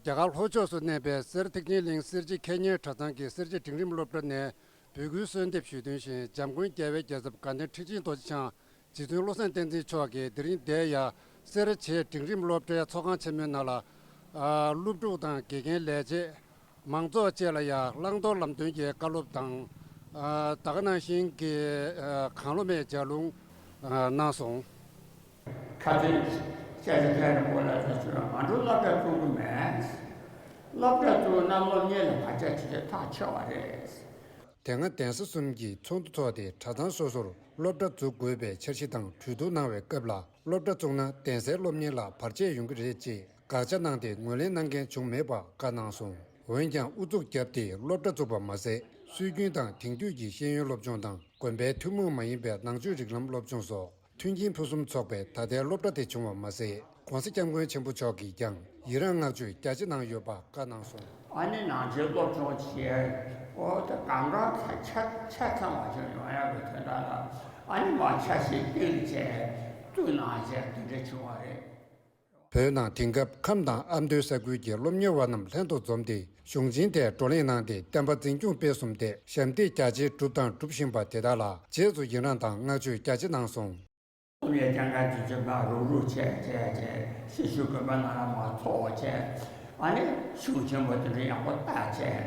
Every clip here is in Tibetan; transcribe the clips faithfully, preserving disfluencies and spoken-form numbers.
རྒྱ་གར་ལྷོ་ཕྱོགས་སུ་གནས་པའི་གསེར་ཐེག་ཆེན་གླིང་གསེར་བྱེས་ཁེ་ཉེ་གྲྭ་ཚང་གི་གསེར་བྱེས་འབྲིང་རིམ་སློབ་གྲྭ་ནས་འབོད་སྐུལ་གསོལ་འདེབས་ཞུས་དོན་བཞིན། འཇམ་མགོན་རྒྱལ་བའི་རྒྱལ་ཚབ་དགའ་ལྡན་ཁྲི་ཆེན་རྡོ་རྗེ་འཆང་རྗེ་བཙུན་བློ་བཟང་བསྟན་འཛིན་མཆོག་གིས་དེ་རིང་འདིར་ཡང་གསེར་བྱེས་འབྲིང་རིམ་སློབ་གྲྭའི་ཚོགས་ཁང་ཆེན་མོའི་ནང་ལ། ཨ། སློབ་ཕྲུག་དང་དགེ་རྒན་ལས་བྱེད། མང་ཚོགས་བཅས་ལ་ཡང་བླང་དོར་ལམ་སྟོན་གྱི་བཀའ་སློབ་དང་། ཨ། ད་ག་ནང་བཞིན་གྱི། ཨ། གང་བློ་མེད་ལྗགས་ལུང་། ཨ། གནང་སོང་། ཁ་སང་སྐྱབས་རྗེ་མཁན་རིན་པོ་ཆེ་ལགས་ཀྱིས་ང་ཚོ་སློབ་གྲྭ་བཙུགས་ཀྱི་མེད། སློབ་གྲྭ་བཙུགས་ན་སློབ་གཉེར་ལ་བར་ཆད་བྱེད་རྒྱུ་ཐག་ཆོད་པ་རེད། དེ་སྔ་གདན་ས་གསུམ་གྱི་ཚོགས་འདུ་འཚོགས་ཏེ། གྲྭ་ཚང་སོ་སོར་སློབ་གྲྭ་འཛུགས་དགོས་པའི་འཆར་གཞི་དང་གྲོས་བསྡུར་གནང་བའི་སྐབས་ལ། སློབ་གྲྭ་བཙུགས་ན་གདན་སའི་སློབ་གཉེར་ལ་བར་ཆད་ཡོང་གི་རེད་ཅེས་དགག་བྱ་གནང་སྟེ། ངོས་ལེན་གནང་མཁན་བྱུང་མེད་པ་བཀའ་གནང་སོང་། འོན་ཀྱང་། ཨུ་ཚུགས་བརྒྱབ་སྟེ་སློབ་གྲྭ་བཙུགས་པ་མ་ཟད། སྲོལ་རྒྱུན་དང་དེང་དུས་ཀྱི་ཤེས་ཡོན་སློབ་སྦྱོང་དང་། དགོན་པའི་ཐུན་མོང་མ་ཡིན་པའི་ནང་ཆོས་རིགས་ལམ་སློབ་སྦྱོང་སོགས་མཐུན་རྐྱེན་ཕུན་སུམ་ཚོགས་པའི་ད་ལྟའི་སློབ་གྲྭ་དེ་བྱུང་བ་མ་ཟད། ༸གོང་ས་༸སྐྱབས་མགོན་ཆེན་པོ་མཆོག་གིས་ཀྱང་ཡི་རངས་བསྔགས་བརྗོད་རྒྱ་ཆེ་གནང་ཡོད་པ་བཀའ་གནང་སོང་། ཨ་ནི་ནང་ཆོས་སློབ་སྦྱོང་བྱས། ཨོ་ད་གང་ག་ཆ་ཆ་ཆ་ཚང་བ་ཅིག་ཡོང་ཡག་གི་དོན་དག་ལ། ཨ་ནི་མ་ཆ་ཤས་བཏིང་བྱས་བཏུས་གནང་བྱས་དེ་འདྲ་བྱུང་བ་རེད། བོད་ནང་དེང་སྐབས་ཁམས་དང་ཨ་མདོའི་ས་ཁུལ་གྱི་སློབ་གཉེར་བ་རྣམས་ལྷན་དུ་འཛོམས་ཏེ། གཞུང་ཆེན་དེར་བགྲོ་གླེང་གནང་སྟེ། བསྟན་པ་འཛིན་སྐྱོང་སྤེལ་གསུམ་ཐད་ཞབས་འདེགས་རྒྱ་ཆེ་བསྒྲུབས་དང་སྒྲུབ་བཞིན་པ་དེ་དག་ལ་རྗེས་སུ་ཡི་རངས་དང་བསྔགས་བརྗོད་རྒྱ་ཆེ་གནང་སོང་། སློབ་གཉེར་སྤྱན་སྔར་གྱི་བྱེད་པ་རུག་རུག་བྱས་བྱས་བྱས། ཤི་ཤུ་དགོན་པ་ནང་ལ་མ་ཚོགས་བྱས། ཨ་ནི་གཞུང་ཆེན་པོ་དེ་འདྲ་ཡག་པོ་བལྟས་བྱས།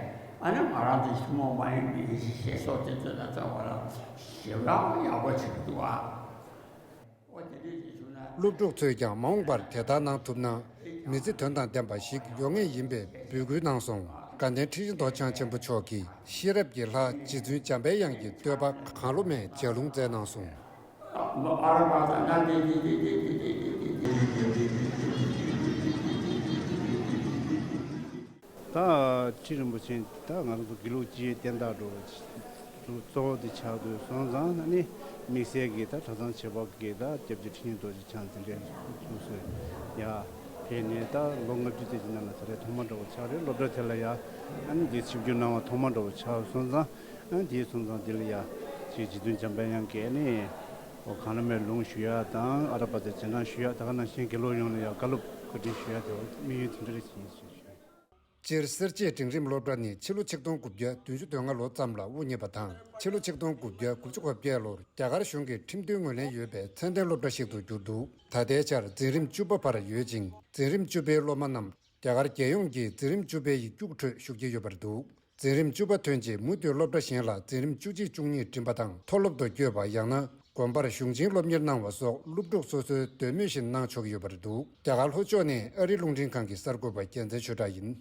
ཨ་ནི་ང་རང་ཚོ་ཐུན་མོང་མ་ཡིན་པའི་ཞེས་སོགས་དེ་ཚོ་ལ་བརྩོན་པ་ལ་ཞེ་དྲག་ཡག་པོ་བྱེད་ཀྱི་འདུག་ཨ། སློབ་ཕྲུག་ཚོས་ཀྱང་མ་འོངས་པར་དེ་ལྟར་གནང་ཐུབ་ན། མི་ཚེ་དོན་དང་ལྡན་པ་ཞིག་ཡོང་ངེས་ཡིན་པའི་འབོད་སྐུལ་གནང་སོང་། དགའ་ལྡན་ཁྲི་ཆེན་རྡོ་རྗེ་འཆང་ཆེན་པོ་མཆོག་གིས་ཤེས་རབ་ཀྱི་ལྷ་རྗེ་བཙུན་འཇམ་པའི་དབྱངས་ཀྱི་བསྟོད་པ་གང་བློ་མེད་ལྗགས་ལུང་སྩལ་གནང་སོང་། ད་ཁྲི་རིན་པོ་ཆེ་ད་ང་རང་ཚོ་དགེ་ལུགས་སྤྱིའི་བསྟན་བདག་འགྲོ་བ་གཙོ་བོ་དེ་ཆགས་དུས་སོང་ཙང་། ཨ་ནི་དམིགས་བསལ་གྱི་ད་གྲྭ་ཚང་བྱེ་བ་གི་ད་སྐྱབས་རྗེ་ཁྲི་ཆེན་རྡོ་རྗེ་འཆང་དེ་འདྲའི་ཚོགས་གཙོ་ཡ་ཕེབས་ནས་ད་ལོ་ལྔ་བཅུ་ཙམ་གྱི་ནང་ལ་ད་རེས་ཐོག་མ་འདྲ་བོ་ཆགས་རེད། སློབ་གྲྭ་དེ་ལ་ཡ་ཨ་ནི་འདི་ཆིབས་བསྒྱུར་གནང་བ་ཐོག་མ་འདྲ་བོ་ཆགས་སོང་ཙང་། ཨ་ནི་དེའི་སོང་ཙང་འདི་ལ་ཡ་ཅིག་རྗེ་བཙུན་འཇམ་པའི་དབྱངས་ཀྱིས་ནི་འོ་གང་ལ་མེད་ལུང་ཞུ་ཡ་དང་། ཨ་ར་པ་ཙེ་རྗེས་འབྲང་ཞུ་ཡ། ད་ག་ནང་བཞིན་དགེ་སློབ་ཡོངས་ལ་ཡ་བཀའ་སློབ་བཀའ་དྲིན་ཞུ་ཡ་དེ་འོ་དམིགས་ཡུལ་དེ་འདྲ་རེད་ཅེས་ཞུ་ཡ། སྤྱིར་གསེར་བྱེས་འབྲིང་རིམ་སློབ་གྲྭ་ནི་ཕྱི་ལོ་ཆིག་སྟོང་དགུ་བརྒྱ་བདུན་ཅུ་དོན་ལྔ་ལོ་ཙམ་ལ་དབུ་བརྙེས་པ་དང་། ཕྱི་ལོ་ཆིག་སྟོང་དགུ་བརྒྱ་དགུ་བཅུ་གོ་བརྒྱད་ལོར་རྒྱ་གར་གཞུང་གི་ཁྲིམས་མཐུན་ངོས་ལེན་ཡོད་པའི་ཚད་ལྡན་སློབ་གྲྭ་ཞིག་ཏུ་གྱུར་འདུག་ད་ལྟའི་ཆར་འཛིན་རིམ་བཅུ་པ་བར་ཡོད་ཅིང་། འཛིན་རིམ་བཅུ་པའི་སློབ་མ་རྣམས་རྒྱ་གར་རྒྱལ་ཡོངས་ཀྱི་འཛིན་རིམ་བཅུ་པའི་ཡིག་རྒྱུགས་ཁྲོད་ཞུགས་ཀྱི་ཡོད་པར་འདུག་འཛིན་རིམ་བཅུ་པ་ཐོན་རྗེས་མུ་མཐུད་སློབ་གྲྭ་གཞན་ལ་འཛིན་རིམ་བཅུ་གཅིག་བཅུ་གཉིས་འགྲིམ་པ་དང་། མཐོ་སློབ་ཏུ་བསྐྱོད་པ། ཡང་ན་དགོན་པར་གཞུང་ཆེན་སློབ་གཉེར་གནང་བ་སོགས་སློབ་ཕྲུག་སོ་སོའི་འདོད་མོས་བཞིན་གནང་ཆོག་གི་ཡོད་པར་འདུག་རྒྱ་གར་ལྷོ་ཕྱོགས་ནས་ཨ་རིའི་རླུང་འཕྲིན་ཁང་གི་གསར་འགོད་པ་རྒྱལ་མཚན་ཆོས་གྲགས་ཡིན།